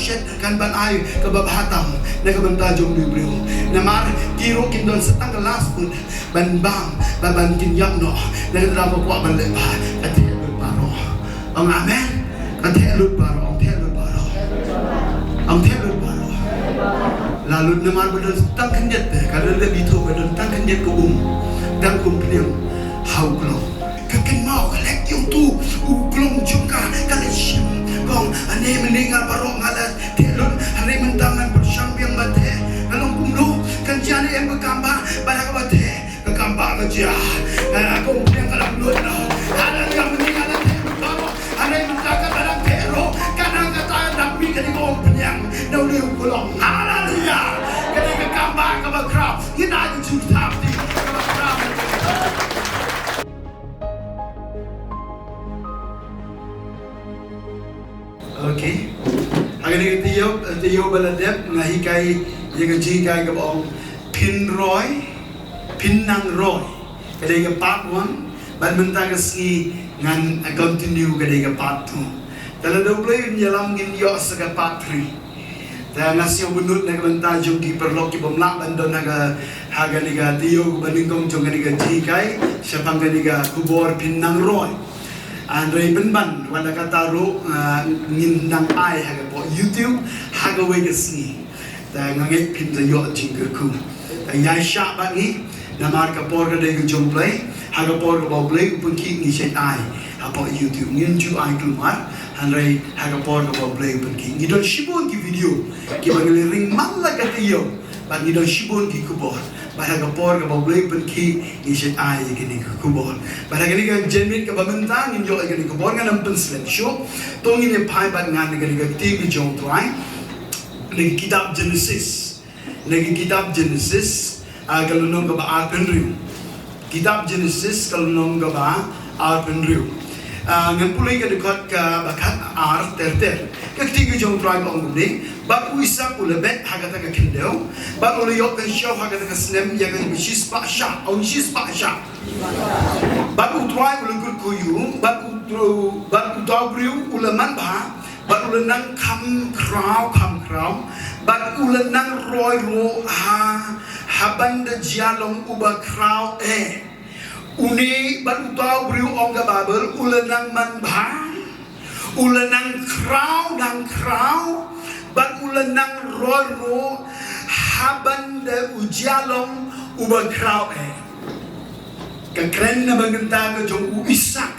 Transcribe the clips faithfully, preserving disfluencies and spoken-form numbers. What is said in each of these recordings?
shet kan ban ai kaba bha tam na ka bynta jong u briew. Namar ki ruh kin don sa tang ka last food ban bam, ban, ban kin ïap noh. Na ka bynta ba kwah ban leh bha, ka theh lut baroh. Ong amen. Ka theh lut baroh, ong theh lut baroh. Ong theh lut baroh. La lut namar ba don tang khyndiat te, ka don le bithu ba don tang khyndiat ka um, tang ka umphniang ha u klong. Ka kynmaw ka leh ïa utu u klong jong ka, ka leh shim. Kong, ane mynne nga baroh nga la theh lut, hynrei mynta ngan pyrshang biang ban theh. Nga long kumno, kan jia ne em ka kam ba, ba la ka ba theh. Ka kam ba ka jia. Ka umphniang ka dang lut noh. Haleluya, mynne nga la theh lut baroh. Hynrei mynta ka dang theh ruh. Ka dang kata dang mih kane ka umphniang na une u klong. Haleluya. Kane ka kam ba ka ba khraw. Ngin ai ka jingthoh ti ka ba khraw. Okay. Ha kane ka taïew, taïew ba la dep nga hikai ïa ka jinghikai kaba ong phin roi, phin nang roi. Ka dei ka part one, bad mynta ka sngi ngan continue ka dei ka part two. Te lada U Blei un ïalam ngin ïoh sa ka part three. Te nga sngew bynnud na ka bynta jong ki paralok ki bym lah ban don ha ka, ha kane ka taïew ba nyngkong jong kane ka jinghikai shaphang kane ka khubor phin nang roi. Hynrei pynban wat la katta ruh, ah, ngin nang ai ha ka por YouTube ha kawei ka sngi. Te nga ngeit phin sa ïoh jingkyrkhu. Te ïaishah bad ngi, namar ka por ka dei ka jong U Blei, ha ka por kaba U Blei u pynkhih ngi shait ai hapoh YouTube. Ngim ju ai kulmar, hynrei ha ka por kaba U Blei u pynkhih. Ngi don shibun ki video kiba ngi la ring man la ka taïew, bad ngi don shibun ki khubor. Bad ha ka por kaba U Blei u pynkhih ngi shait ai ïa kine ki khubor. Bad ha kane ka janmiet kaba mynta ngin ïoh ïa kine ki khubor, ngan ym pynslem shuh. To ngin ïa phai bad ngan ïa kane ka ktien ka jong U Trai. Na ka kitab Genesis. Na ka kitab Genesis, ah, ka lynnong kaba arphew hynriew. Kitab Genesis ka lynnong kaba arphew hynriew. Ah, ngan pule ka dkhot kaba khat ar ter ter. Ka ktien ka jong U Trai ka ong kumne. Bad u Isak u la bet ha kata ka khyndew. Bad u la ïoh kynshew ha kata ka snem ïa ka shispah shah. Ong shispah shah. Bad U Trai u la kyrkhu ïa u. Bad u tru, bad uta u briew u la manbha. Bad u la nang kham khraw, kham khraw. Bad u la nang roi ruh ha, ha ban da jia long uba khraw eh. Une bad uta u briew ong ka Baibl, u la nang manbha. U la nang khraw, nang khraw. Bad u la nang roi ruh ha ban da u jia long uba khraw eh. Ka kren na bynta ka jong u Isak.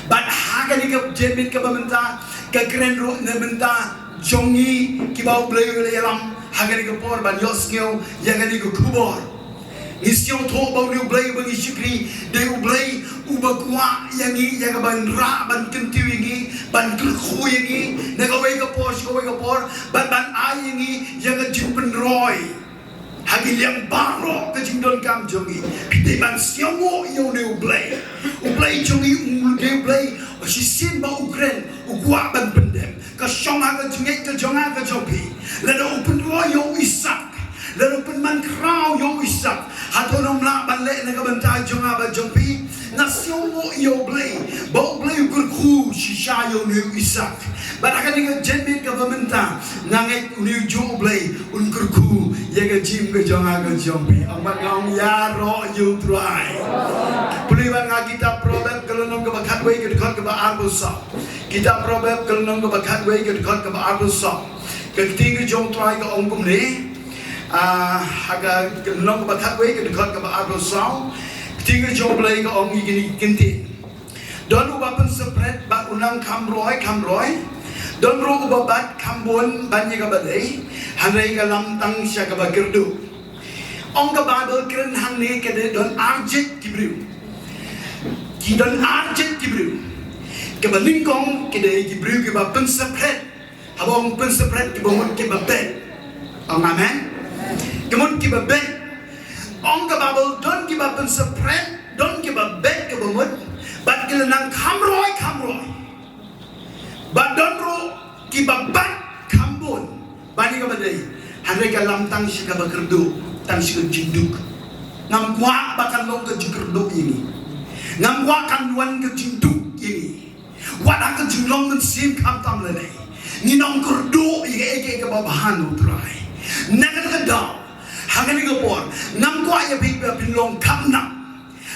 Bad ha kane ka janmiet kaba mynta, ka kren ruh na bynta jong ngi kiba U Blei u la ïalam ha kane ka por ban ïohsngew ïa kane ka khubor. Ngi sngewthuh ba une U Blei uba ngi shakri, dei U Blei uba kwah ïa ngi, ïa ka ban rah, ban kyntiew ïa ngi, ban kyrkhu ïa ngi na kawei ka por sha kawei ka por, bad ban ai ïa ngi ïa ka jingpynroi. Ha ki liang baroh ka jingdonkam jong ngi, phi dei ban sngewnguh ïa une U Blei. U Blei jong ngi, u dei U Blei, shisien ba u kren, u kwah ban pyndem. Ka shong ha ka jingngeit ka jong nga ka jong phi. Lada u pynroi ïa u Isak, lada u pynman khraw ïa u Isak, hato ngam lah ban leh na ka bynta jong nga bad jong phi? Nga sngewnguh ïa U Blei ba U Blei u kyrkhu shisha ïa une u Isak. Bad ha kane ka janmiet kaba mynta, nga ngeit une u juh U Blei un kyrkhu ïa ka jingim ka jong nga ka jong phi. Ong bad nga ong ïaroh ïa U Trai. Pule bad nga kitab Proverb ka lynnong kaba khatwei ka dkhot kaba arphew saw. Kitab Proverb ka lynnong kaba khatwei ka dkhot kaba arphew saw. Ka ktien ka jong U Trai ka ong kumne. Ah, ha ka lynnong kaba khatwei ka dkhot kaba arphew saw. Ka ktien ka jong U Blei ka ong ïa kine ki ktien. Don uba pynsaphriang bad u nang kham roi, kham roi. Don ruh uba bat kham bun ban ïa kaba dei. Hynrei ka lam tang sha kaba kyrduh. Ong ka Baibl kren hangne ka dei don arjit ki briew. Ki don arjit ki briew. Kaba nyngkong ki dei ki briew kiba pynsaphriang. Haba ong pynsaphriang kiba mut kiba beit. Ong amen. Ki mut kiba beit. Ong ka Baibl don kiba pynsaphriang, don kiba beit kiba mut. Bad ki la nang kham roi, kham roi. Bad don ruh kiba bat kham bun. Bad ïa kaba dei. Hynrei ka lam tang sha kaba kyrduh, tang sha ka jingduk. Ngam kwah ba kan long ka jingkyrduh ïa ngi. Ngam kwah kan wan ka jingduk ïa ngi. Wat ha ka jinglong mynsiem khamtam lane. Ngi nang kyrduh ïa kaei kaei kaba bha na u Trai. Na kata ka daw, ha kane ka por, ngam kwah ïa phi ba phin long kham nang.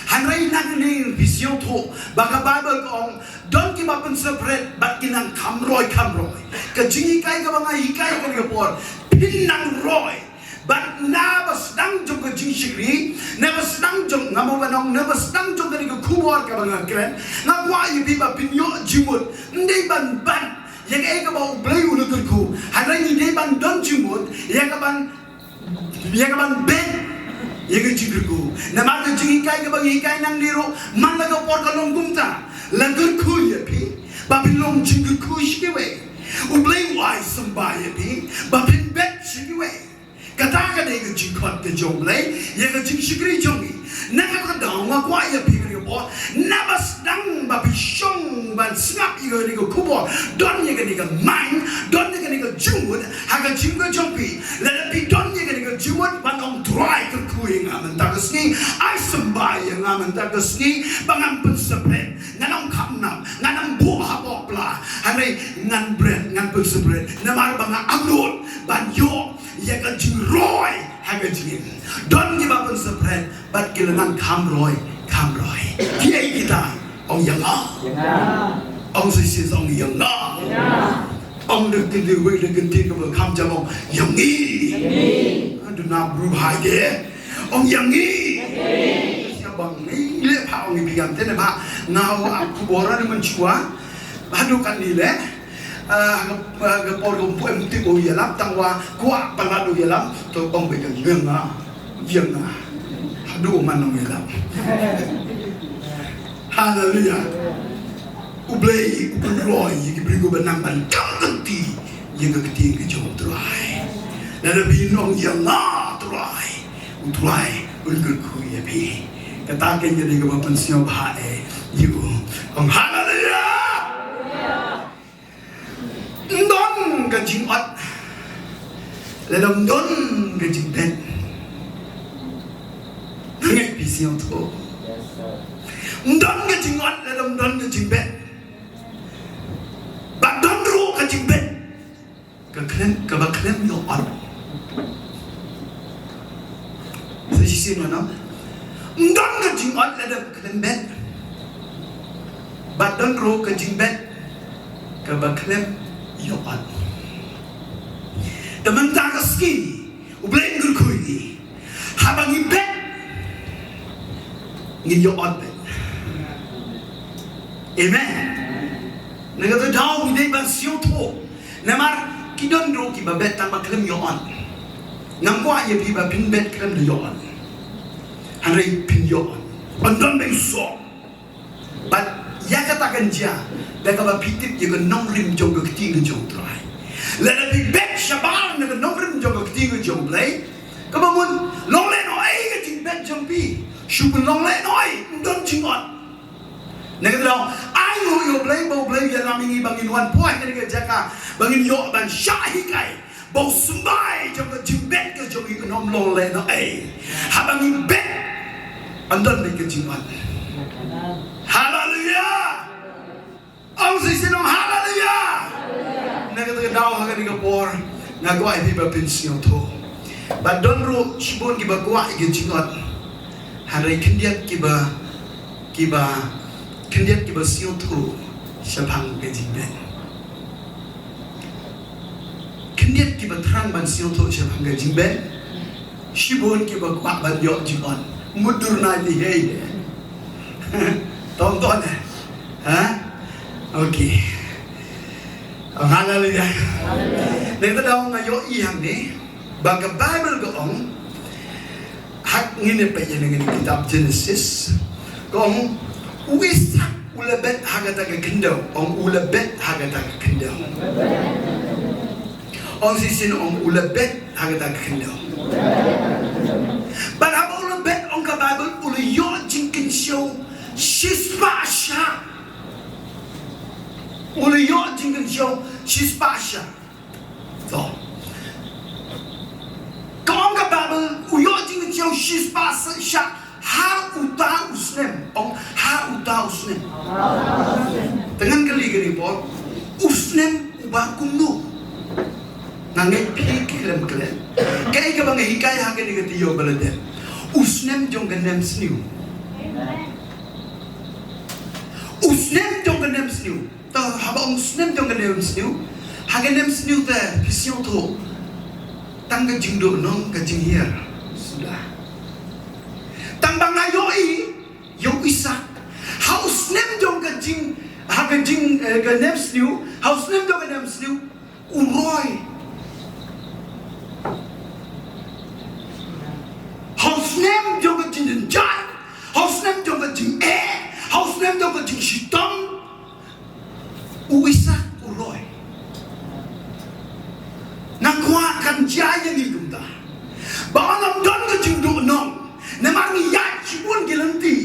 Hynrei na kane phi sngewthuh ba ka Baibl ka ong, don kiba pynseparate bad ki nang kham roi kham roi. Ka jinghikai kaba nga hikai ha kane ka por, phin nang roi. Bad naba sdang jong ka jingshakri, naba sdang jong, nga mut ban ong, naba sdang jong kane ka khubor kaba nga kren, nga kwah ïa phi ba phin ïoh jingmut. Ym dei ban ban ïa kaei kaba U Blei u la kyrkhu. Hynrei ngi dei ban don jingmut ïa kaban, ïa kaban beh ïa ka jingkyrkhu. Namar ka jinghikai kaba ngi hikai nangne ruh, man la ka por ka long kumta. La kyrkhu ïa phi ba phin long jingkyrkhu sha kiwei. U Blei u ai symbai ïa phi ba phin beh sha kiwei. Kata ka dei ka jingkhot ka jong U Blei ïa ka jingshakri jong ngi. Na kata ka daw nga kwah ïa phi kane ka por, naba sdang ba phi shong ban sngap ïa kane ka khubor, don ïa kane ka mind, don ïa kane ka jingmut ha ka jingim ka jong phi. Lada phi don ïa kane ka jingmut ban ong, Trai, kyrkhu ïa nga mynta ka sngi, ai symbai ïa nga mynta ka sngi ba ngan pynseparate, ngan ym khamtam, ngan ym buh hapoh pla, hynrei ngan bret, ngan pynseparate namar ba nga angnud ban ïoh ïa ka jingroi ha ka jingim. Don kiba pynseparate bad ki la nang kham roi kham roi. Kiei kita? Ong, ïa nga. Ong shisien, ong, ïa nga. Ong da ka ktien, da ka ktien kaba kham jam, ong, ïa ngi. Duna bru bha ïa ki, ong, ïa ngi. Ïa ba ngi leh, pha ong, ïa phi, ïa te ne ba nga ong, ap khubor ne mynshuwa. Haduh katne leh, ah, ha ka, ha ka por ka pu em ti u ïalam, tang wa kwah palat u ïalam, to ong beit ïa nga, ïa nga. Haduh man u ïalam. Haleluya. U Blei u pynroi ïa ki briew kiba nang ban kam lynti ïa ka ktien ka jong U Trai. Lada phi ong, ïa nga Trai, U Trai un kyrkhu ïa phi. Kata ka dei kaba pynsngewbha eh ïa u. Ong haleluya. Ym don ka jingot lada ym don ka jingbet. Nga ngeit phi sngewthuh. Ym don ka jingot lada ym don ka jingbet. Bad don ruh ka jingbet, ka khlem, kaba khlem ïoh ot. Sa shisien ngan ong, ym don ka jingot lada khlem bet. Bad don ruh ka jingbet, kaba khlem ïoh ot. Te mynta ka sngi U Blei un kyrkhu ïa ngi. Haba ngi bet, ngin ïoh ot bet. Amen. Na kata ka daw ngi dei ban sngewthuh. Namar ki don ruh kiba bet tang ba khlem ïoh ot. Ngam kwah ïa phi ba phin bet khlem da ïoh ot. Hynrei phin ïoh ot. Ym don ba ïoh soh. Bad ïa kata kan jia da kaba phi tip ïa ka nongrim jong ka ktien ka jong U Trai. Lada phi bet shabar na ka nongrim jong ka ktien ka jong U Blei, kaba mut long lehnohei ka jingbet jong phi, shu pynlong lehnohei, ym don jingot. Na kata ka daw, ai nguh ïa U Blei ba U Blei u ïalam ïa ngi ba ngin wan poi ha kane ka jaka ba ngin ïoh ban shah hikai. Ba u symbai jong ka jingbet ka jong ngi kan ym long lehnohei. Haba ngi bet, ym don beit ka jingot. Haleluya. Ong shisien, ong haleluya. Na kata ka daw ha kane ka por nga kwah ïa phi ba phin sngewthuh. Ba don ruh shibun kiba kwah ïa ka jingot. Hynrei khyndiat kiba, kiba, khyndiat kiba sngewthuh shaphang ka jingbet. Khyndiat kiba thrang ban sngewthuh shaphang ka jingbet. Shibun kiba kwah ban ïoh jingot. Mutdur na ïa hei. Tong tong eh. Ha? Okay. Haleluya. Nangta daw nga ïohi hangne ba ka Baibl ka ong, ha ngin ïa peit ïa ngi na kitab Genesis. Ka ong, u Isak u la bet ha kata ka khyndew. Ong, u la bet ha kata ka khyndew. Ong shisien, ong, u la bet ha kata ka khyndew. Bad haba u la bet, ong ka Baibl, u la ïoh jingkynshew shispah shah. U la ïoh jingkynshew shispah shah. To. Ka ong ka Baibl, u ïoh jingkynshew shispah shah ha uta u snem. Ong, ha uta u snem. Te ngan kylli kane ka por. U snem Ba kumno? Nga ngeit phi khlem klet. Kaei kaba nga hikai ha kane ka taïew ba la dep? U snem jong ka nemsniew. U snem jong ka nemsniew. Ta haba ong snem jong ka nemsniew, ha ka nemsniew te phi sngewthuh tang ka jingduhnong, ka jinghiar suda. Tang ba nga ïohi ïa u Isaak, ha u snem jong ka jing, ha ka jing, eh, ka nemsniew, ha u snem jong ka nemsniew, u roi. Ha u snem jong ka jingjynjar, ha u snem jong ka jingeh, ha u snem jong ka jingshitom, u Isaak u roi. Nga kwah kan jia ïa ngi kumta. Ba ym don ka jingduhnong. Namar ngi ïaid shibun ki lynti.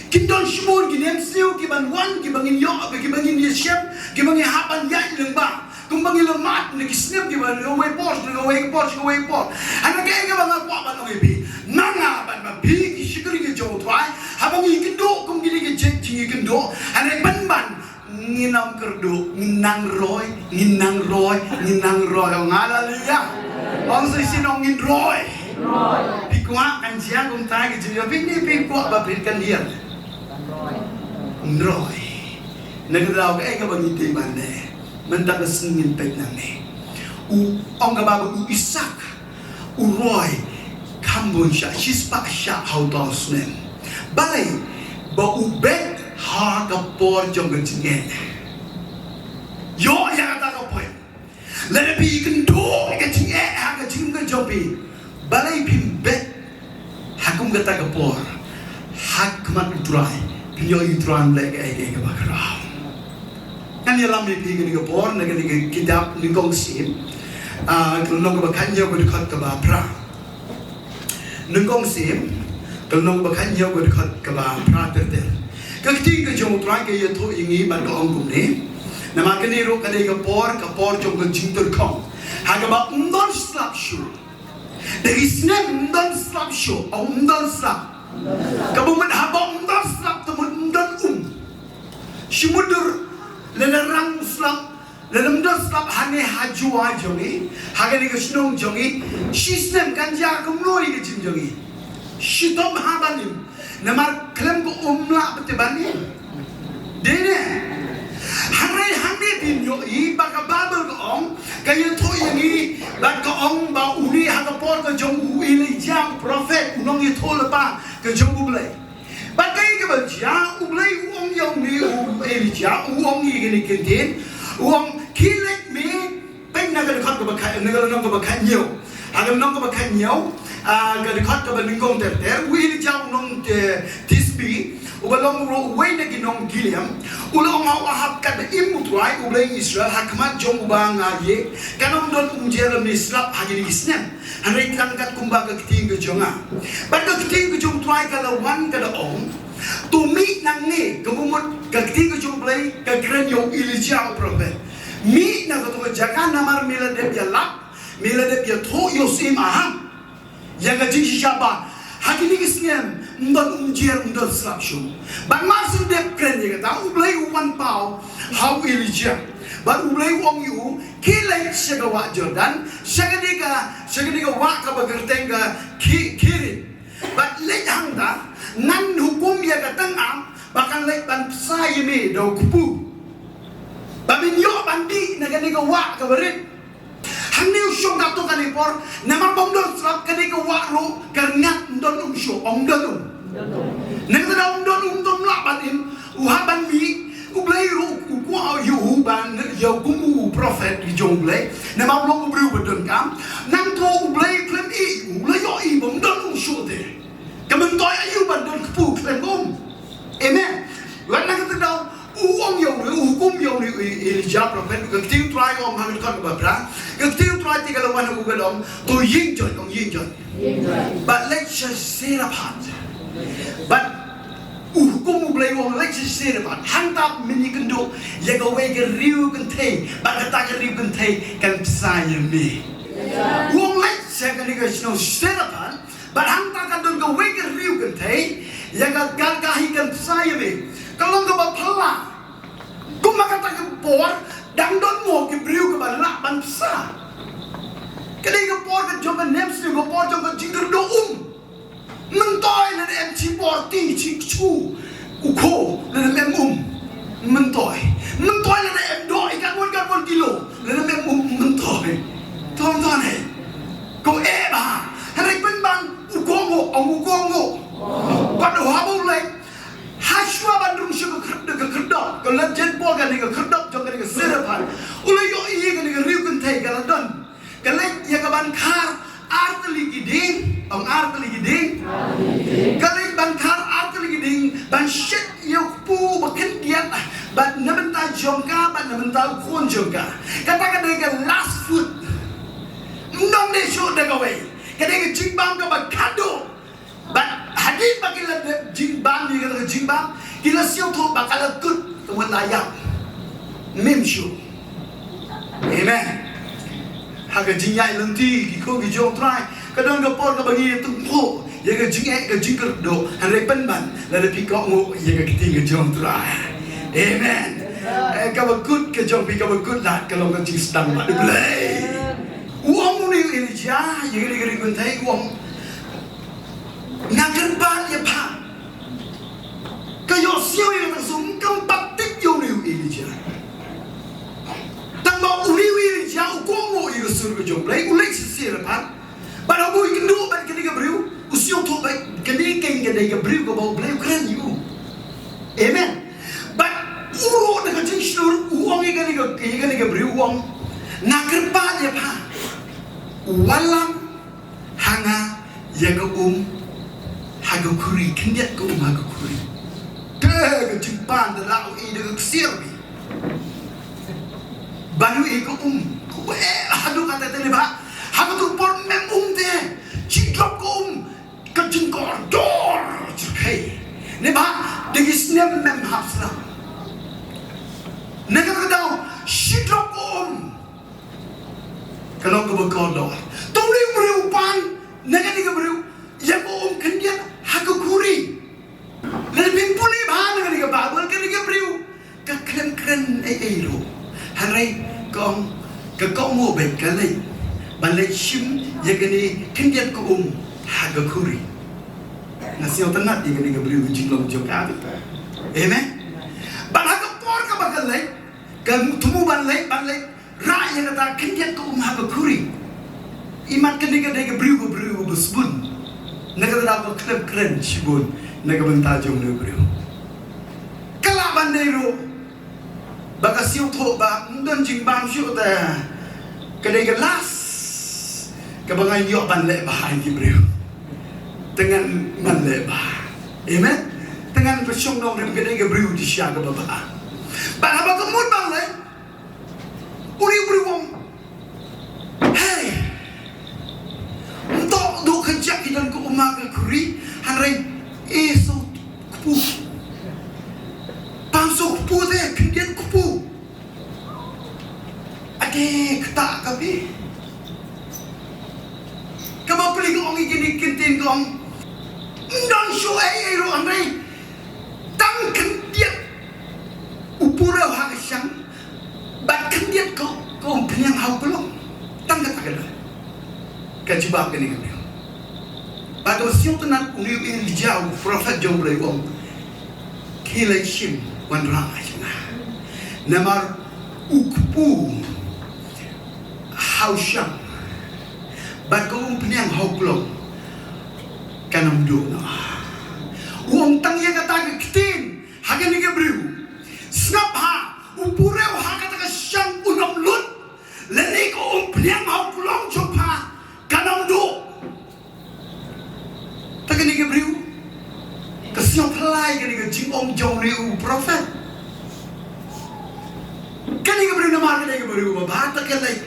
Kin don shibun ki nemsniew kiban wan, kiba ngin ïoh, kiba ngin ïashem, kiba ngin hap ban ïaid lyngba. Kumba ngi la mad na ki snem kiba na kawei por, na kawei por, na kawei por. Hana kaei kaba nga kwah ban ong ïa phi. Nga nga bad ma phi ki shakri ki jong U Trai. Haba ngi kynduh kum kine ki jait jingkynduh, hana pynban ngin ym kyrduh, ngin nang roi, ngin nang roi, ngin nang roi. Ong haleluya. Ong sa shisien, ong ngin roi. Phi kwah kan jia kumta ki jingkynduh, phi ne phi kwah ba phin kan hiar? Ngin roi. Na ka daw kaei kaba ngi dei ban leh mynta ka sngi, ngin peit nangne. U ong kaba u Isaak u roi kham bun shah, shispah shah ha uta u snem. Balei? Ba u bet ha ka por jong ka jingeh. Ïoh ïa kata ka point. Lada phi kynduh ïa ka jingeh ha ka jingim ka jong phi, balei phim bet ha kum kata ka por ha khmat U Trai, phin ïohi U Trai un leh kaei kaei kaba khraw. Ngan ïalam ïa phi kane ka por na kane ka kitab Nyngkong Syiem, ah, ka lynnong kaba khathynñiew, ka dkhot kaba phra. Nyngkong Syiem, ka lynnong kaba khathynñiew, ka dkhot kaba phra ter ter. Ka ktien ka jong U Trai ka ïathuh ïa ngi bad ka ong kumne. Namar kane ruh ka dei ka por, ka por jong ka jingtyrkhong, ha kaba ym don slap shuh. Da ki snem ym don slap shuh, ym don slap. Kaba mut haba ym don slap te mut ym don um. Shi mutdur lada rang slap, lada ym don slap hangne ha Jowai jong ngi, ha kane ka shnong jong ngi, shi snem kan jia kumno ïa ka jingim jong ngi? Shitom ha ban im. Namar khlem ka um lah ba te ban im. Dei ne? Hynrei hangne phin ïohi ba ka Baibl ka ong, ka ïathuh ïa ngi bad ka ong ba une ha ka por ka jong u Elijah u prophet, u nongïathuhlypa ka jong U Blei. Bad kaei kaba jia, U Blei u ong ïa une u Elijah, u ong ïa kine ki ktien, u ong, khie leit me, peit na ka dkhot kaba khat, na ka lynnong kaba khathynñiew. Ha ka lynnong kaba khathynñiew, ah, ka dkhot kaba nyngkong ter ter, u Elijah u nong, eh, Tisbi, uba long ruh uwei na ki nong Gilead, u la ong ha u Ahab, katba im U Trai, U Blei Israel, ha khmat jong uba nga ïeit, kan ym don umjer lymne slap ha kine ki snem. Hynrei tang kat kumba ka ktien ka jong nga. Bad ka ktien ka jong U Trai ka la wan ka da ong, to mih nangne, ka mut ka ktien ka jong U Blei ka kren ïa u Elijah u prophet. Mih na kato ka jaka namar me la dep ïalap, me la dep ïathuh ïa u syiem Ahab ïa ka jingshisha ba ha kine ki snem ym don umjer, ym don slap shuh. Bad mar shu dep kren ïa kata, U Blei u wan paw ha u Elijah. Bad U Blei u ong ïa u, khie leit sha ka wah Jordan, sha kane ka, sha kane ka wah kaba kyrteng ka Ki-, Kerit. Bad leit hangta, ngan hukum ïa ka tyngab ba kan leit ban bsa ïa me da u kpu. Ba men ïoh ban dih na kane ka wah kaba rit. Hangne u shong katto katne por, namar ba ym don slap, kane ka wah ruh ka rngat, ym don um shuh, ym don um. Na kata da ym don um, ym don lah ban im, u hap ban mih, U Blei ruh u kwah ïa u ban ïa u kum u prophet jong U Blei, namar u long u briew ba donkam. Nangta U Blei khlem ïeh, u la ïohi ba ym don um shuh te. Ka myntoi aïu ban don kpu khlem um. Amen. Wat na kata da u ong ïa une, u hukum ïa une u Elijah prophet, ka ktien U Trai ong ha ka dkhot kaba phra. Ka ktien U Trai te ka la wan ha u ka da ong, to ïeng joit, ong ïeng joit. Bad leit sha Sarephat. Bad u hukum U Blei u ong leit sha Sarephat. Hangta men ïakynduh ïa kawei ka riew kynthei. Bad kata ka riew kynthei kan bsa ïa me. U ong leit sha kane ka shnong Sarephat. Bad hangta kan don kawei ka riew kynthei, ïa ka, ka, ka hi kan bsa ïa me. Ka long kaba phylla. Kumba kata ka por, Dang don mo ki briew kiba lah ban pynsa? Ka dei ka por ka jong ka nemsniew, ka por jong ka jingkyrduh um. Myntoi lada em chi por ti chi chu u kho, lada em um. Myntoi. Myntoi lada em doh i katwon katwon kilo, lada em um myntoi. Tong tong hei. Ko e ba. Hynrei pynban u kho ngo, ong u kho ngo. Pat u haba u leit. Hashwa ban rung shuh ka kyrd-, ka kyrdoh, ka leit jan por kane ka kyrdoh jong kane ka Seraphat. U la ïoh ïa kane ka riewkynthei ka la don. Ka leit ïa ka ban khar ar tylli ki dieng, ong ar tylli ki dieng. Ka leit ban khar ar tylli ki dieng, ban shet ïa u kpu ba khyndiat, bad na bynta jong ka, bad na bynta u khun jong ka. Kata ka dei ka last food. Ym don dei shuh da kawei. Ka dei ka jingbam kaba khadduh. Bad hadien ba ki la dep jingbam ïa kata ka jingbam, ki la sngewthuh ba ka la kut, ka mut la ïap. Mim shuh. Amen. Ha ka jingïaid lynti ki khun ki jong u Trai, ka don ka por kaba ngi ïathuh ïa ka jingeh ka jingkyrduh, hynrei pynban lada phi kohnguh ïa ka ktien ka jong u Trai. Amen. Eh, kaba kut ka jong phi, kaba kut lad ka long ka jingsdang bad U Blei. U ong une u Elijah ïa kane ka riewkynthei, u ong, nga kyrpad ïa pha. Ka ïohsngew ïa kata ka sur, kam pat tip ïa une u Elijah. Tang ba une u Elijah u kohnguh ïa ka sur ka jong U Blei, u leit sha Seraphat. Bad haba u ïakynduh bad kane ka briew, u sngewthuh ba kane ka dei ka briew kaba U Blei u kren ïa u. Amen. Bad u ruh da ka jingshlur, u ong ïa kane ka, ïa kane ka briew, u ong, nga kyrpad ïa pha. Wallam ha nga ïa ka um ha ka khuri, khyndiat ka um ha ka khuri. Te ka jingpan da la u i da ka ksiar bi. Ban u i ka um, ku eh, haduh kata te ne ba. Ha ka tu por mem um te, jingdrop ka um, ka jingkordor jyrkhei. Ne ba, da ki snem mem hap snem. Ne ka ka dau, shi drop ka um. Ka long kaba kordor. Tang ne u briew pan, na kane ka briew, ïa ka um khyndiat ha ka khuri. Lada phi pule bha na kane ka Baibl, kane ka briew ka khlem kren ei ei ruh. Hynrei ka ong, ka kohnguh beit, ka leit ban leit shim ïa kane khyndiat ka um ha ka khuri. Nga sngewtynnat ïa kane ka briew, ka jinglong jong ka. Amen. Bad ha ka por kaba ka leit, ka thmu ban leit, ban leit rah ïa kata khyndiat ka um ha ka khuri. Imat kane ka dei ka briew, ka briew ba sbun. Na kata daw ka khlem kren shibun na ka bynta jong une u briew. Ka lah ban dei ruh ba ka sngewthuh ba ym don jingbam shuh te, ka dei ka last kaba ngan ïoh ban leh bha ïa ki briew. Te ngan, ngan leh bha. Amen. Te ngan pynshong nongrim, ka dei ka briew shisha kaba bha. Bad haba ka mut ban leh, une u briew u ong, hei, ym toh duh ka jaka ki don ka um ha ka khuri, hynrei e shu kpu. Pam shu kpu te, khyndiat kpu. Ade kata ka bi. Kaba pule ka ong ïa kine ki ktien, ka ong, ym don shuh ei ei ruh, hynrei tang khyndiat u purew ha ka shang, bad khyndiat ka, ka umphniang ha u klong. Tang kata ka dei ka jubab kane ka briew. Bad ka sngewtynnat une u Elijah, u prophet jong U Blei, u ong, khie leit shim wanrah sha nga. Namar u kpu ha u shang bad ka umphniang ha u klong kan ym duh noh. U ong tang ïa kata ka ktien ha kane ka briew. Sngap ha, u purew ha kata ka shang un ym lut, lane ka umphniang ha u klong jong pha kan ym duh. Te kane ka briew ka sngewphylla ïa kane ka jingong jong une u prophet. Kane ka briew namar ka dei ka briew ba bha, te ka leit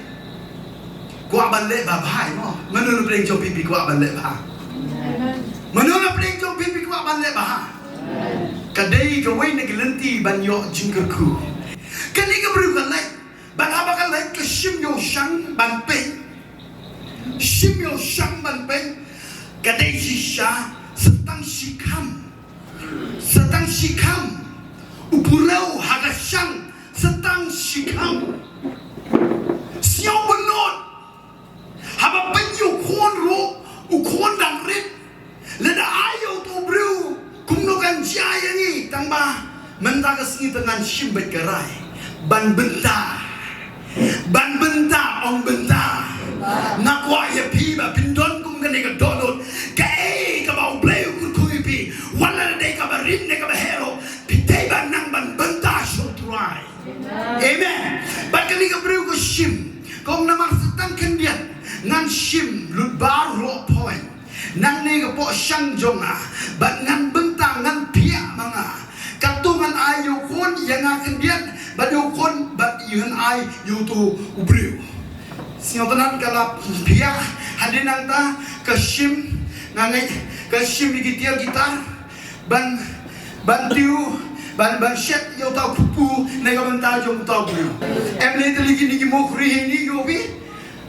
kwah ban leh bha bha, mo. Mano na pdeng jong phi phi kwah ban leh bha? Mano na pdeng jong phi phi kwah ban leh bha? Ka dei kawei na ki lynti ban ïoh jingkyrkhu. Kane ka briew ka leit, bad haba ka leit ka shim ïa u shang ban peit. Shim ïa u shang ban peit, ka dei shisha sa tang shi kham. Sa tang shi kham. U purew ha ka shang sa tang shi kham. Ngan shim bad ka rai ban bynta. Ban bynta, ong bynta. Nga kwah ïa phi ba phin don kum kane ka dohnud. Kaei kaba U Blei u kyrkhu ïa phi, wat la dei kaba rit ne kaba heh ruh, phi dei ban nang ban bynta sha U Trai. Amen. Bad kane ka briew ka shim, ka ong namar sa tang khyndiat ngan shim lut baroh point. Nangne ka pohshang jong nga, bad ngan bynta, ngan thiah ma nga. Katto ngan ai ïa u khun ïa nga khyndiat, bad ïa u khun bad ïa ngan ai ïa uto u briew. Sngewtynnat ka la thiah, hadien nangta ka shim, nga ngeit ka shim ïa ki tiar ki tar ban, ban tiew, ban, ban shet ïa uta u kpu na ka bynta jong uta u briew. Em lei tylli kine ki mokri hi ni ïa u bi.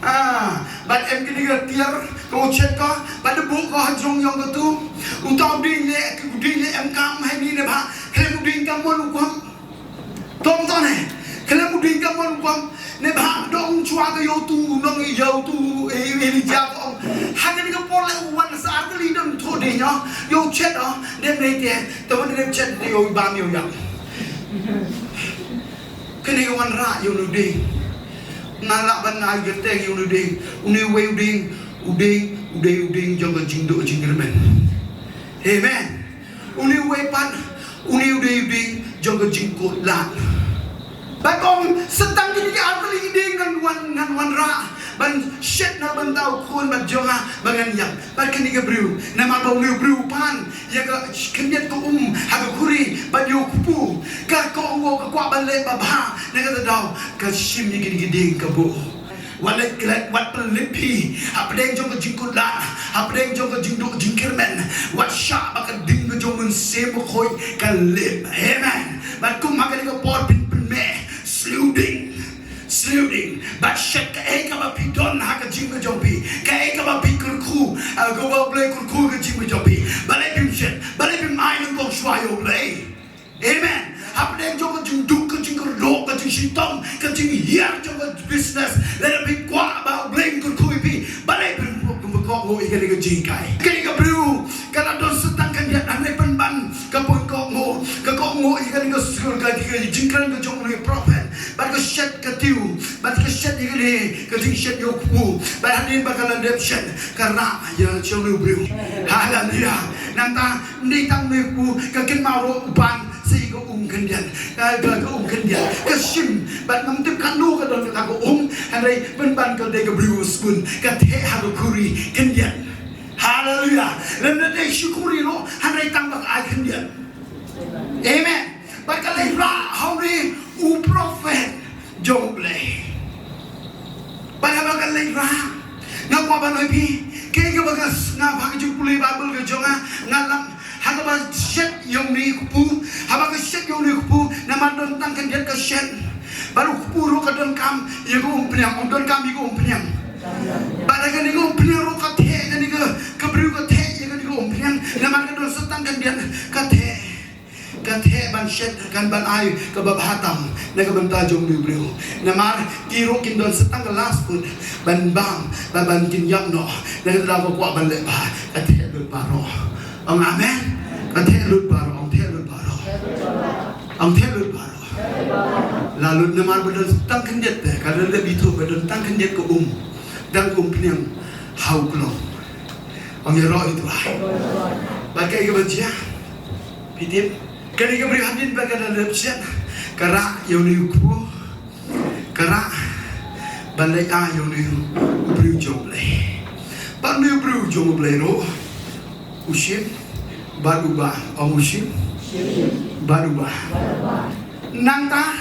Ah, bad em kine ki tiar ka u shet ka, bad da buh ka ha jrong ïong katu. Uta u dieng lei, u dieng lei em kam ha ni ne ba. Khlem u dieng kam mon u kwam. Tong tong ne. Khlem u dieng kam mon u kwam. Ne ba dong chwa ka ïa utu u nong ïa utu, eh, Elijah ka ong. Ha kane ka por lei u wan sa ar tylli dang thoh dieng ïa u shet ïa. Ne em lei te. Te wan ne em shet te ïa u bam ïa u ïap. Kane ka wanrah ïa une u dieng. Nga lah ban ai kyrteng ïa une u dieng. Une uwei u dieng, u dieng, u dei u dieng jong ka jingduh jingkyrmen. Amen. Une uwei pat, une u dei u dieng jong ka jingkut lad. Bad ka ong sa tang kine ki ar tylli ki dieng ngan wan, ngan wanrah ban shet na bynta u khun bad jong nga ba ngan ïap. Bad kane ka briew, namar ba une u briew u pan ïa ka khyndiat ka um ha ka khuri bad ïa u kpu. Ka, ka ong ka kwah ban leh babha, na kata ka daw ka shim ïa kine ki dieng ka buh. Wat leh klet, wat pynlip hi hapdeng jong ka jingkut lad, hapdeng jong ka jingduh jingkyrmen. Wat shah ba ka ding ka jong u Mynsiem Bakhuid ka lip. Amen. Bad kum ha kane ka por phin pynmeh, sliew dieng. Sliew dieng, bad shet kaei kaba phi don ha ka jingim ka jong phi, kaei kaba phi kyrkhu, ah, kaba U Blei u kyrkhu ha ka jingim ka jong phi. Balei phim shet, balei phim ai nyngkong shuwa ïa U Blei. Amen. Hapdeng jong ka jingduk, ka jingkyrduh, ka jingshitom, ka jinghiar jong ka business, lada phi kwah ba U Blei un kyrkhu ïa phi, balei phim, phim, phim kohnguh ïa kane ka jinghikai. Kane ka briew ka la don sa tang khyndiat, hynrei pynban ka pun kohnguh, ka kohnguh ïa kane ka sur, ka, ka jingkren ka jong une u prophet. Bad ka shet ka tiew, bad ka shet ïa kane ka jingshet ïa u kpu. Bad hadien ba ka la dep shet, ka rah ïa jong une u briew. Haleluya. Nangta ym dei tang une u kpu, ka kynmaw ruh u pan sa ïa ka um khyndiat. Ka, ka, ka um khyndiat. Ka shim, bad ngam tip katno ka don kata ka um, hynrei pynban ka dei ka briew sbun, ka theh ha ka khuri khyndiat. Haleluya. Lymda dei shi khuri ruh, hynrei tang ba ka ai khyndiat. Amen. Bad ka leit rah ha une u prophet jong U Blei. Bad haba ka leit rah, nga kwah ban ong ïa phi, kaei kaba nga sngap ha ka jingpule Baibl ka jong nga, nga lam, ha kaba shet ïa une u kpu, haba ka shet ïa une u kpu, namar don tang khyndiat ka shet. Bad u kpu ruh ka donkam ïa ka umphniang, um donkam ïa ka umphniang. Bad ha kane ka umphniang ruh ka theh, kane ka, ka briew ka theh ïa kane ka umphniang, namar ka don sa tang khyndiat ka theh. Ka theh ban shet, kan ban ai kaba bha tam na ka bynta jong une u briew. Namar ki ruh kin don sa tang ka last food ban bam, ban, ban kin ïap noh. Na kata ka daw ka kwah ban leh bha, ka theh lut baroh. Ong amen. Ka theh lut baroh, ong theh lut baroh. Ong theh lut baroh. La lut namar ba don tang khyndiat te, ka don da bithuh ba don tang khyndiat ka um. Dang ka umphniang ha u klong. Ong ïaroh ïa u trai. Bad kaei kaba jia, phi tip. Kane ka briew hadien ba ka la dep shet, ka rah ïa une u kpu. Ka rah ban leit ai ïa une u briew jong U Blei. Bad une u briew jong U Blei ruh u shim bad u bam, ong u shim bad u bam. Nangta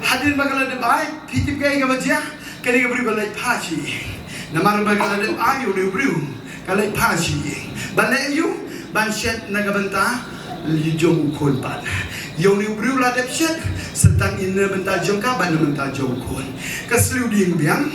hadien ba ka la dep ai, phi tip kaei kaba jia, kane ka briew ka leit phai sha ïing. Namar ba ka la dep ai ïa une u briew, ka leit phai sha ïing. Ban leh aïu? Ban shet na ka bynta jong u khun pat. Ïa une u briew la dep shet, sa tang na bynta jong ka bad na bynta jong u khun. Ka sliew dieng biang.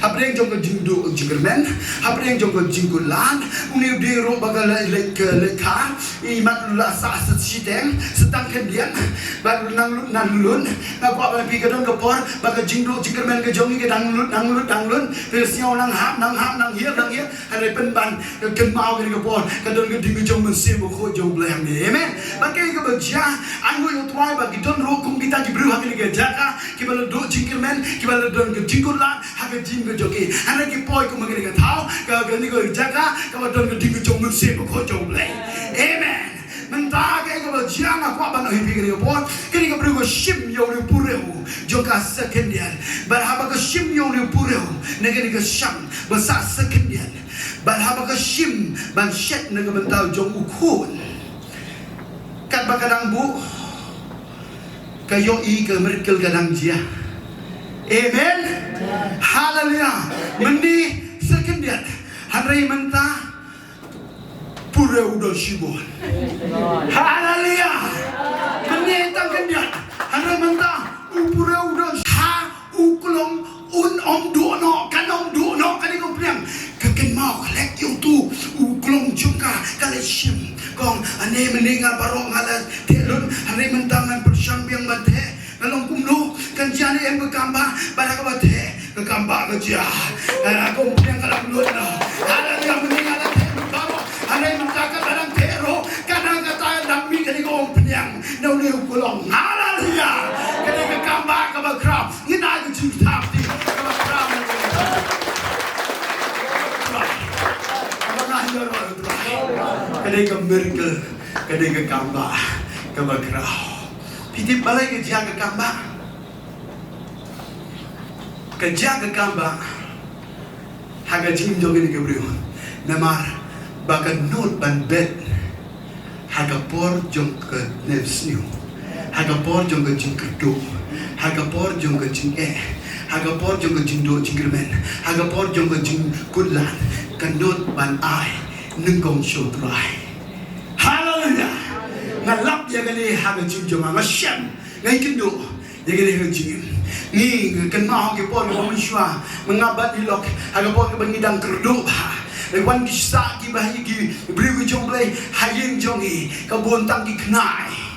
Hapdeng jong ka jingduh jingkyrmen, hapdeng jong ka jingkut lad, une u dei ruh ba ka leit, leit ka, leit ka, i mat la sa sa shiteng, sa tang khyndiat, ba nang lut nang lut, nga kwah ban ong ïa phi ka don ka por, ba ka jingduh jingkyrmen ka jong ngi ka dang lut, nang lut, nang lut, phi sngew nang hap, nang hap, nang hiar, nang hiar, hynrei pynban, kynmaw kane ka por, ka don ka ding ka jong u Mynsiem Bakhuid jong U Blei hangne. Amen. Bad kaei kaba jia, ai nguh ïa U Trai ba ki don ruh kum kita ki briew ha kane ka jaka, kiba la duh jingkyrmen, kiba la don ka jingkut lad, ha ka jingim ka jong ki. Hynrei ki poi kum ha kane ka thaw, ka, kane ka jaka, kaba don ka ding ka jong u Mynsiem Bakhuid jong U Blei. Amen. Mynta kaei kaba jia nga kwah ban ong ïa phi kane ka por, kane ka briew ka shim ïa une u purew jong ka sa khyndiat. Bad haba ka shim ïa une u purew na kane ka shang ba sa sa khyndiat, bad haba ka shim ban shet na ka bynta jong u khun, katba ka dang buh, ka ïohi ka miracle ka dang jia. Amen. Haleluya. Mynne sa khyndiat, hynrei mynta purew u don shibun. Haleluya. Mynne tang khyndiat, hynrei mynta u purew u don, ha u klong un ym duh noh, kan ym duh noh, kane ka umphniang. Ka kynmaw khlek ïa utu u klong jong ka, ka la shim. Ka ong, ane mynne nga baroh nga la theh lut, hynrei mynta ngan pyrshang biang ban theh. Nga long kumno, kan jia ne em ka kam ba, bad ha kaba theh ka kam ba ka jia. Ka umphniang ka dang lut noh. Haleluya, mynne nga la theh lut baroh, hynrei mynta ka dang theh ruh, ka dang, kata dang mih kane ka umphniang na une u klong. Haleluya. Kane ka kam ba kaba khraw. Ngin ai ka jingthaw kti kaba khraw na ka. Kaba nga ïa ro. Kane ka miracle, kane ka kam ba kaba khraw. Phi tip balei ka jia ka kam ba? Ka jia ka kam ba ha ka jingim jong kane ka briew. Namar ba ka nud ban bet ha ka por jong ka nemsniew, ha ka por jong ka jingkyrduh, ha ka por jong ka jingeh, ha ka por jong ka jingduh jingkyrmen, ha ka por jong ka jingkut lad, ka nud ban ai nyngkong sha U Trai. Haleluya. Nga lap ïa kane ha ka jingim jong nga, nga shem, nga ïakynduh ïa kane ha ka jingim. Ngi, nga kynmaw ha ki por kiba mynshuwa, ma nga bad i lok, ha ki por kiba ngi dang kyrduh bha, la wan ki sah kiba ha ki briew ki jong U Blei ha ïing jong ngi, ka bun tang ki khnai.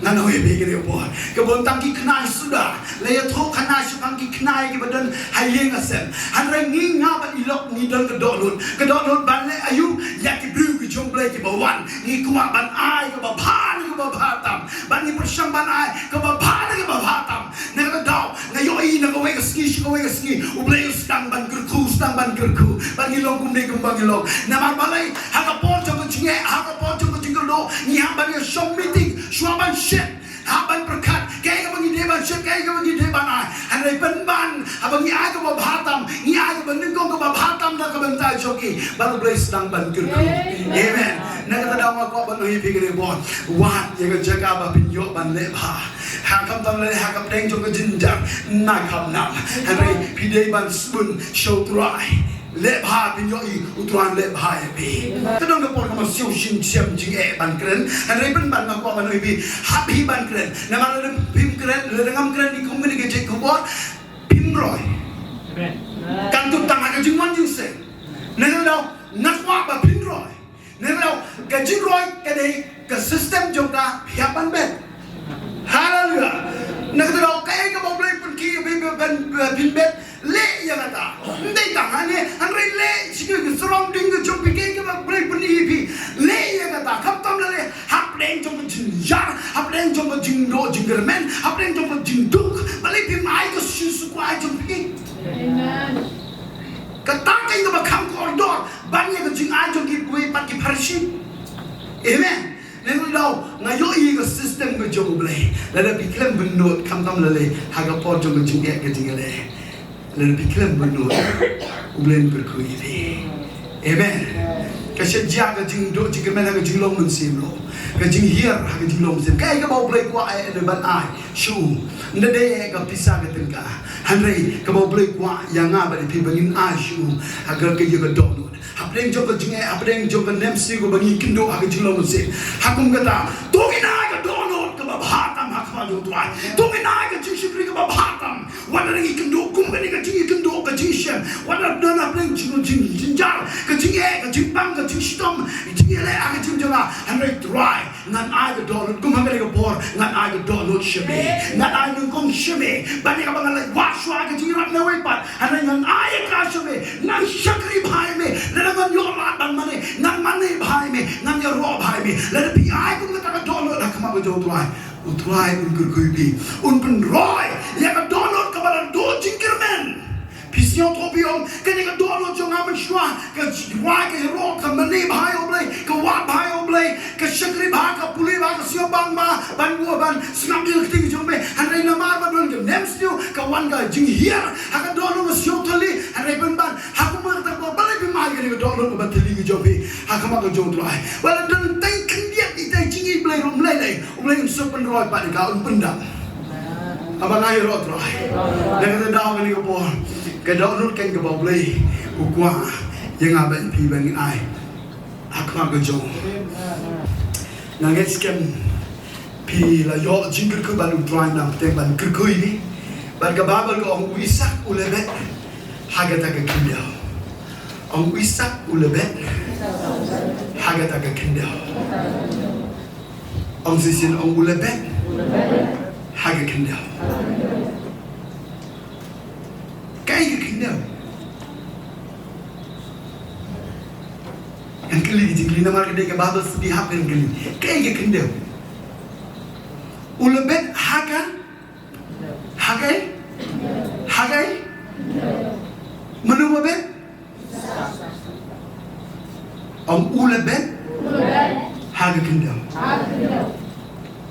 Ngan ong ïa phi kane ka por, ka bun tang ki khnai suda, la ïathuh khnai sha tang ki khnai kiba don ha ïing ha sem. Hynrei ngi, nga bad i lok ngi don ka dohnud, ka dohnud ban leh aïu ïa ki briew ki jong U Blei kiba wan. Ngi kwah ban ai kaba bha ne kaba bha tam. Bad ngi pyrshang ban ai kaba bha ne kaba bha tam. Na kata ka daw nga ïohi na kawei ka sngi sha kawei ka sngi U Blei u sdang ban kyrkhu, u sdang ban kyrkhu. Bad ngi long kumne kumba ngi long. Namar balei? Ha ka por jong ka jingeh, ha ka por jong ka jingkyrduh, ngi hap ban ïa shong meeting shuwa ban shet, hap ban pyrkhat kaei kaba ngi dei ban shet, kaei kaba ngi dei ban ai. Hynrei pynban haba ngi ai kaba bha tam, ngi ai kaba nyngkong kaba bha tam na ka bynta jong ki, bad U Blei u sdang ban kyrkhu. Amen. Na kata ka daw nga kwah ban ong ïa phi kane ka por, wad ïa ka jaka ba phin ïoh ban leh bha. Ha, khamtam lei ha ka pdeng jong ka jynjar, na kham nam. Hynrei phi dei ban sbun sha U Trai. Leh bha phin ïohi U Trai un leh bha ïa phi. Ka don ka por kaba siew shisien jingeh ban kren. Hynrei pynban nga kwah ban ong ïa phi, hap hi ban kren. Namar lada phim kren, lada ngam kren ïa kum kane ka jait khubor, phim roi. Kan tip tang ha ka jingwan jingseng. Na kata ka daw nga kwah ba phin roi. Na kata ka daw ka jingroi ka dei ka system jong ka, phi hap ban bet. Haleluya. Na kata ka daw kaei kaba U Blei u pynkhih ïa phi ban, ban, ban bet, leh ïa kata. Ym dei tang hangne, hynrei leh sha ki surrounding ka jong phi, kaei kaba U Blei u pynkhih ïa phi, leh ïa kata. Khamtam lei lei hapdeng jong ka jingïar, hapdeng jong ka jingduh jingkyrmen, hapdeng jong ka jingduk, balei phim ai ka shisha ka ai jong phi. Amen. Kata ka dei kaba kham kordor ban ïa ka jingai jong kiwei pat ki Pharisi. Amen. Na kata ka daw nga ïohi ka system ka jong U Blei. Lada phi khlem bynnud, khamtam lei lei ha ka por jong ka jingeh ka jingeh, lada phi khlem bynnud, U Blei un kyrkhu ïa phi. Amen. Ka shet jia ka jingduh jingkyrmen ha ka jinglong mynsiem ruh. Ka jinghiar ha ka jinglong mynsiem. Kaei kaba U Blei u kwah eh ban ai sha u. Ym dei eh ka pisa ka tyngka. Hynrei kaba U Blei u kwah ïa nga bad ïa phi ba ngin ai sha u ha ka, ka ïa ka dohnud. Hapdeng jong ka jingeh, hapdeng jong ka nemsniew kaba ngi kynduh ha ka jinglong mynsiem, ha kum kata, to ngin ai ka dohnud kaba bha tam ha khmat jong U Trai. To ngin ai ka jingshakri kaba bha tam. Wat la ngi kynduh kum kane ka jingkynduh ka jingshem, wat jingjynjar, ka jingeh, ka jingpang, ka jingshitom, ka jingeh leh ha ka jingim jong nga. Hynrei Trai, ngan ai ka dohnud, kum ha kane ka por ngan ai ka dohnud sha me. Ngan ai nyngkong sha me. Ban ïa kaba ngan leit wad shuwa ka jingïarap na wei pat. Hynrei ngan ai ïa ka sha me. Ngan shakri bha ïa me. Lada ngan ïoh lad ban mane, ngan mane bha ïa me. Ngan ïaroh bha ïa me. Lada phi ai kum kata ka dohnud ha khmat ka jong U Trai, U Trai un kyrkhu ïa phi. Un pynroi ïa ka dohnud kaba la duh jingkyrmen. Phi sngewthuh, phi ong, kane ka dohnud jong nga mynshuwa, ka rwai, ka ïaroh, ka mane bha ïa U Blei, ka wad bha ïa U Blei, ka shakri bha, ka pule bha, ka sngewbang bha, ban buh, ban sngap ïa ka ktien jong me. Hynrei namar ba don ka nemsniew, ka wan ka jinghiar ha ka dohnud, ka sngewthuh. Hynrei pynban, ha kumba kata ka por, balei phim ai kane ka dohnud kaba thylli ka jong phi ha khmat ka jong U Trai? Ba la don tang khyndiat ita i jingim Blei ruh, ym lei lei. U Blei un sa pynroi pat ïa ka, un pyndap. Haba nga ïaroh, Trai, na kata ka daw, kane ka por, ka dohnud kan kaba U Blei u kwah ïa nga bad phi ban ai ha khmat ka jong. Nga ngeit skhem phi la ïoh jingkyrkhu bad U Trai na pdeng ban kyrkhu ïa phi. Bad ka Baibl ka ong, u Isaak u la bet ha kata ka khyndew. Ong, u Isaak u la bet ha kata ka khyndew. Ong shisien, ong, u la bet ha ka khyndew. Kaei ka khyndew? Ngan kylli ka jingkylli namar ka dei ka Baibl study, hap ngan kylli. Kaei ka khyndew? U la bet ha ka, ha kaei? Ha kaei? Mano ba bet? Ong, u la bet ha ka khyndew.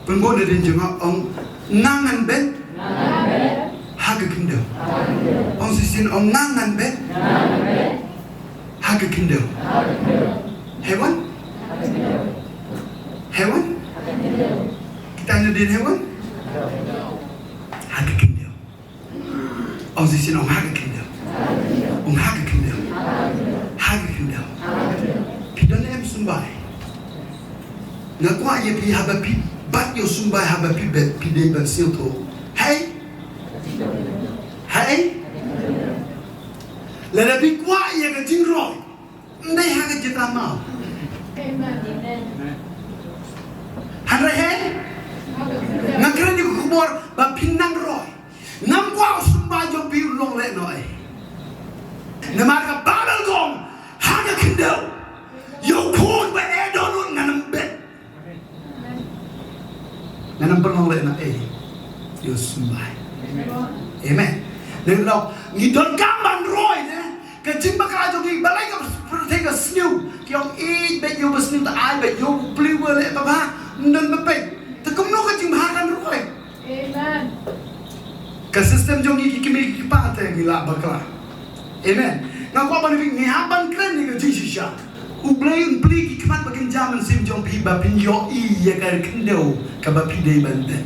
Pynbor nadien jong nga, ong, nga ngan bet ha ka khyndew. Ong shisien, ong, nga ngan bet ha ka khyndew. Hei wan? Hei wan? Kita nadien, hei wan? Ha ka khyndew. Ong shisien, ong, ha ka khyndew. Ong, ha ka khyndew. Ha ka khyndew. Phi don em symbai? Nga kwah ïa phi, haba phi bat ïa u symbai, haba phi bet, phi dei ban sngewthuh. Hei? Hei? Lada phi kwah ïa ka jingroi, ym dei ha ka jaka maw. Hynrei hei, nga kren ïa ka khubor ba phin nang roi. Ngam kwah u symbai jong phi un long lehnohei. Namar ka Baibl ka ong, ha ka khyndew, ïa u khun ba eh dohnud ngan ym bet. Ngan ym pynlong lehnohei ïa u symbai. Amen. Ngi donkam ban roi ne. Ka jingbakla jong ngi, balei ka pyrthei ka sniew? Ki ong, ïeit, beit ïa uba sniew, ta ai beit ïa u pli uba leh babha. Ym don ba peit. Te kumno ka jingbha kan roi? Amen. Ka system jong ngi ki kmie ki kpa te ngi lah bakla. Amen. Nga kwah ban, ngi hap ban kren ïa ka jingshisha. U Blei un plie ki khmat ba kynja mynsiem jong phi ba phin ïohi ïa ka khyndew kaba phi dei ban bet.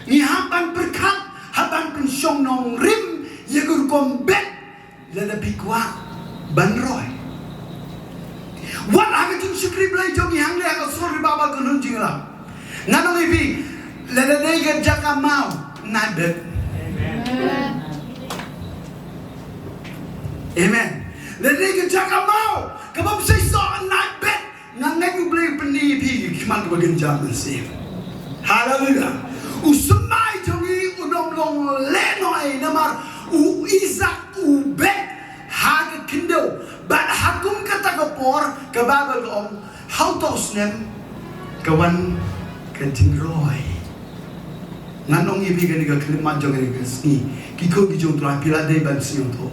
Ngi hap ban pyrkhat, hap ban pynshong nongrim ïa ka rukom bet. Lada phi kwah ban roi, wat ha ka jingshakri Blei jong ngi hangne ha ka Sohryb Babha Kynhun Jingïalam. Ngan ong ïa phi, lada dei ka jaka maw, nai bet. Amen. Lada dei ka jaka maw, kaba ym seisoh, nai bet. Nga ngeit U Blei u pyni ïa phi ki khmat kiba kynja mynsiem. Haleluya. U symbai jong ngi un ym long lehnohei namar u Isaak u bet ha ka khyndew. Bad ha kum kata ka por ka Baibl ka ong ha uta u snem ka wan ka jingroi. Ngan ong ïa phi kane ka khyllipmat jong kane ka sngi. Ki khun ki jong U Trai, phi la dei ban sngewthuh.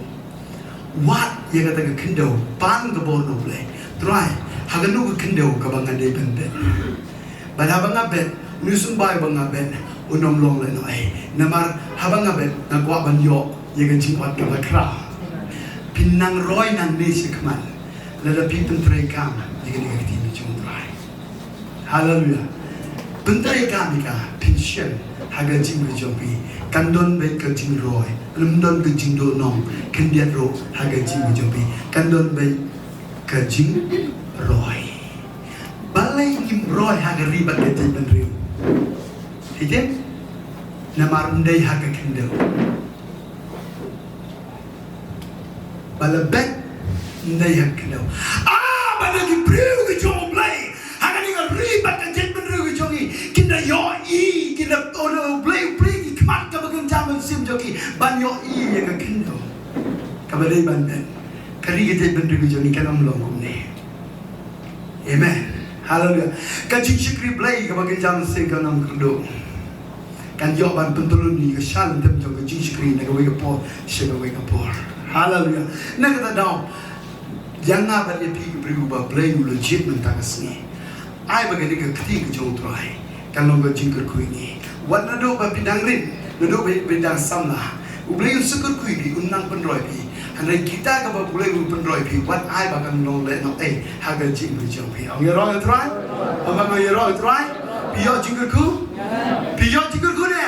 Wad ïa kata ka khyndew, pan ka bor na U Blei. Trai, ha kano ka khyndew kaba nga dei ban bet? Bad haba nga bet, une u symbai ba nga bet un ym long lehnohei. Namar haba nga bet nga kwah ban ïoh ïa ka jingwad kaba khraw. Phin nang roi nangne shakhmat lada phi pyntreikam ïa kane ka ktien jong U Trai. Haleluya. Pyntreikam ïa ka, phin shem ha ka jingim ka jong phi. Kan don beit ka jingroi, ym don ka jingduhnong khyndiat ruh ha ka jingim ka jong phi. Kan don beit ka jingroi. Balei ngim roi ha ka ri bad ka jaitbynriew? Phi tip? Namar ym dei ha ka khyndew. Ba la bet Ym dei ha ka khyndew. Ah, ba na ki briew ki jong U Blei ha kane ka ri bad ka jaitbynriew ki jong ngi kin da ïohi, kin da, oh, U Blei, U Blei, ki khmat kaba kynja mynsiem jong ki ban ïohi ïa ka khyndew. Kaba dei ban dei ka ri, ka jaitbynriew ki jong ngi kan ym long kumne. Amen. Haleluia. Ka jingshakri Blei kaba kynja mynsiem kan ym kyrduh. Kan ïoh ban pyntylli ïa ka shalynter jong ka jingshakri na kawei ka por sha kawei ka por. Haleluia. Na kata daw, ïa nga bad ïa phi ki briew ba Blei u la jied mynta ka sngi, ai ba kane ka ktien ka jong U Trai kan long ka jingkyrkhu ïa ngi. Wat naduh ba phi dang rit, naduh ba phi dang samla, U Blei un sa kyrkhu ïa phi, un nang pynroi phi. Hynrei kita kaba U Blei un pynroi phi, wat ai ba kan long lehnohei ha ka jingim jong phi. Ong ïaroh ïa U Trai? Ong ba ong ïaroh ïa U Trai? Phi ïoh jingkyrkhu? Phi ïoh jingkyrkhu ne?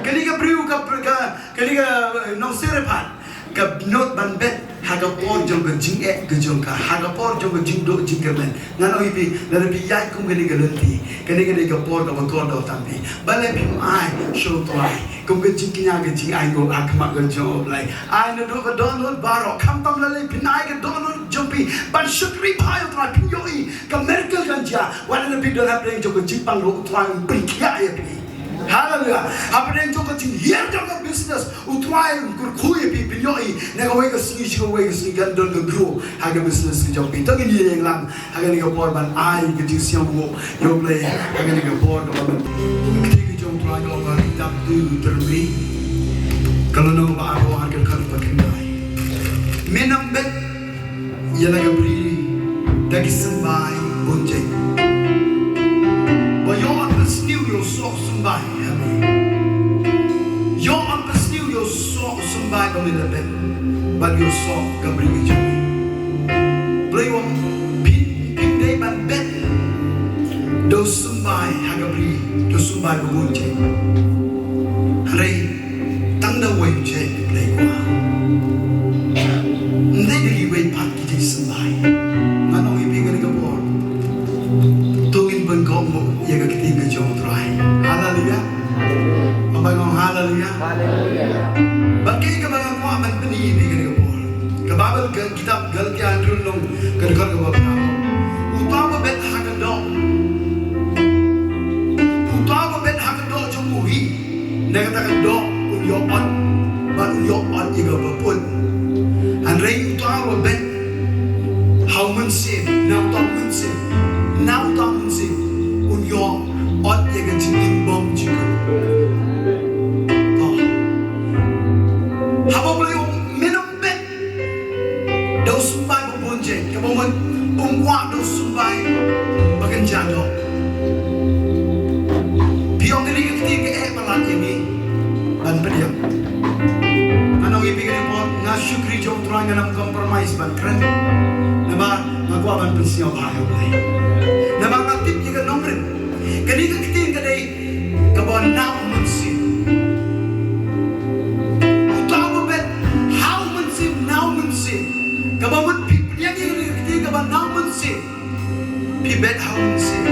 Kane ka briew ka, ka, kane ka, eh, nong Sarephat ka nud ban bet ha ka por jong ka jingeh ka jong ka, ha ka por jong ka jingduh jingkyrmen. Ngan ong ïa phi, lada phi ïaid kum kane ka lynti, kane, kane ka por kaba kordor tam phi. Balei phim ai sha U Trai kum ka jingkñia, ka jingainguh ha khmat ka jong U Blei? Ai naduh ka dohnud baroh, khamtam lada phin ai ka dohnud jong phi ban shakri bha ïa U Trai, phin ïohi ka miracle kan jia. Wat lada phi don hapdeng jong ka jingpang ruh, U Trai un pynkhiah ïa phi. Haleluia. Hapdeng jong ka jinghiar jong ka business, U Trai un kyrkhu ïa phi, phin ïohi na kawei ka sngi sha kawei ka sngi kan don ka grow ha ka business ka jong phi. To ngin ïeng lang ha kane ka por ban ai ka jingsngewnguh ïa U Blei ha kane ka por kaba mynta. Ka ktien ka jong U Trai ka ong ha ka kitab U Deuteronomi, ka lynnong ba arphew ar, ka dkhot ba khyndai: Men ym bet ïa la ka bri da ki symbai bun jait, ba ïoh yn pynsniew ïa u soh symbai ha me. Ïoh yn pynsniew ïa u soh symbai ba me la bet bad ïa u soh ka bri ka jong me. Blei u ong phim, phim dei ban bet da u symbai ha ka bri, da u symbai ba bun jait. Hynrei tang da uwei u jait U Blei kwah. Ym dei da kiwei pat ki jingsymbai. Ngan ong ïa phi kane ka por, to ngin pynkohnguh ïa ka ktien ka jong U Trai. Haleluia. Ong ba ong haleluia. Bad kaei kaba nga kwah ban pyni ïa phi kane ka por, ka Baibl, ka kitab Galatia hynriew lynnong, ka dkhot kaba phra: Uta uba bet ha ka doh, uta uba bet ha ka doh jong u hi, na kata ka doh un ïoh ot, bad un ïoh ot ïa kaba put. Hynrei uta uba bet ha u Mynsiem, na uta u Mynsiem, na uta u Mynsiem, un ïoh ot ïa ka jingim bymjukut. To, haba U Blei u ong men ym bet da u symbai ba bun jait, kaba mut um kwah da u symbai ba kynja doh. Phi ong kane ka ktien ka eh palat ïa ngi ban pdiang. Ngan ong ïa phi kane ka por, nga shakri jong U Trai, ngan ym compromise ban kren. Namar nga kwah ban pynsngewbha ïa U Blei. Namar nga tip ïa ka nongrim. Kane ka ktien ka dei kaba na u Mynsiem. Uta uba bet ha u Mynsiem, na u Mynsiem. Kaba mut phi pdiang ïa kane ka ktien kaba na u Mynsiem, phi bet ha u Mynsiem,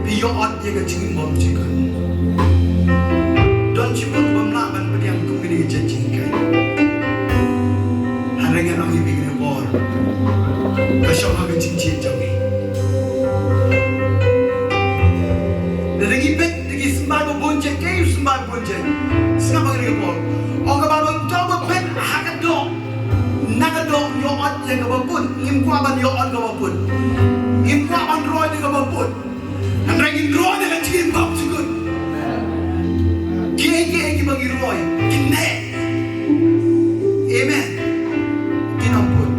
phi ïoh ot ïa ka jingim bymjukut. Don shibun bym lah ban pdiang kum kine ki jait jinghikai. Hynrei ngan ong ïa phi kane ka por, ka shong ha ka jingjied jong ngi. Lada ngi bet da ki symbai ba bun jait, kaei u symbai ba bun jait? Sngap ha kane ka por. Ong ka Baibl, uta uba bet ha ka doh, na ka doh un ïoh ot ïa kaba put. Ngim kwah ban ïoh ot kaba put. Ngim kwah ban roi da kaba put. Hynrei ngin roi da ka jingim bymjukut. Kiei kiei kiba ngi roi kin neh. Amen. Kin ym put.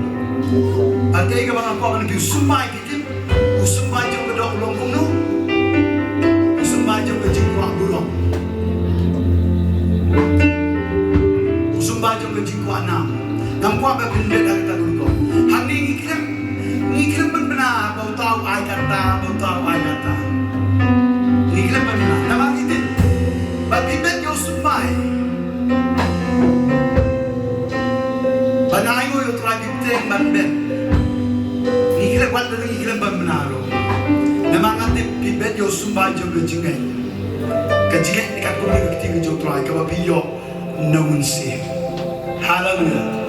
Bad kaei kaba nga kwah ban ong, u symbai, phi tip u symbai jong ka doh u long kumno? U symbai jong ka jingkwah burom. U symbai jong ka jingkwah nam. Ngam kwah ba phin bet ha kata ka rukom. Hangne ngi khlem, ngi khlem pynbna ba uta u ai kata, ba uta u ai kata. Ngi khlem pynbna. Namar ngi tip ba phi bet ïa u symbai ba nga ainguh ïa U Trai, phi bteng ban bet. Ngi khlem, wat la ngi khlem pynbna ruh. Namar nga tip phi bet ïa u symbai jong ka jingngeit. Ka jingngeit katkum ka ktien ka jong U Trai kaba phi ïoh na u Mynsiem. Haleluia.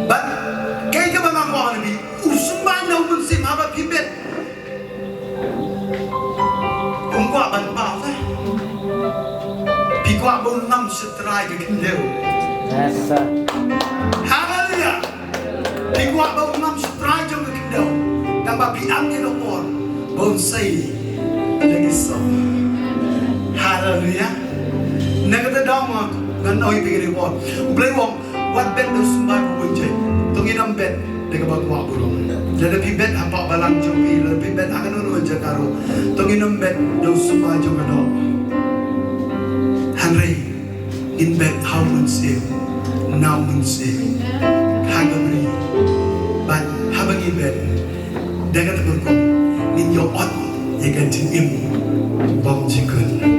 Bad kaei ka Kwah ban paw te. Phi kwah ba un ngam sha trai ka khyndew. Yes, sir. Haleluya. Phi kwah ba un ngam sha trai jong ka khyndew. Tang ba phi ap ïa ka por ba un sei ïa ki soh. Haleluya. Na kata daw ma ngan ong ïa phi ka por. U Blei u ong, wat bet da u symbai ba bun jait. To ngin ym bet da kaba kwah burom. Lada phi bet ha pop balang jong phi, lada phi bet ha kano kano ka jaka ruh, to ngin ym bet da u symbai jong ka doh. Hynrei ngin bet ha u Mynsiem, na u Mynsiem, ha ka bri. Bad haba ngi bet, da kata ka rukom ngin ïoh ot ïa ka jingim bymjukut.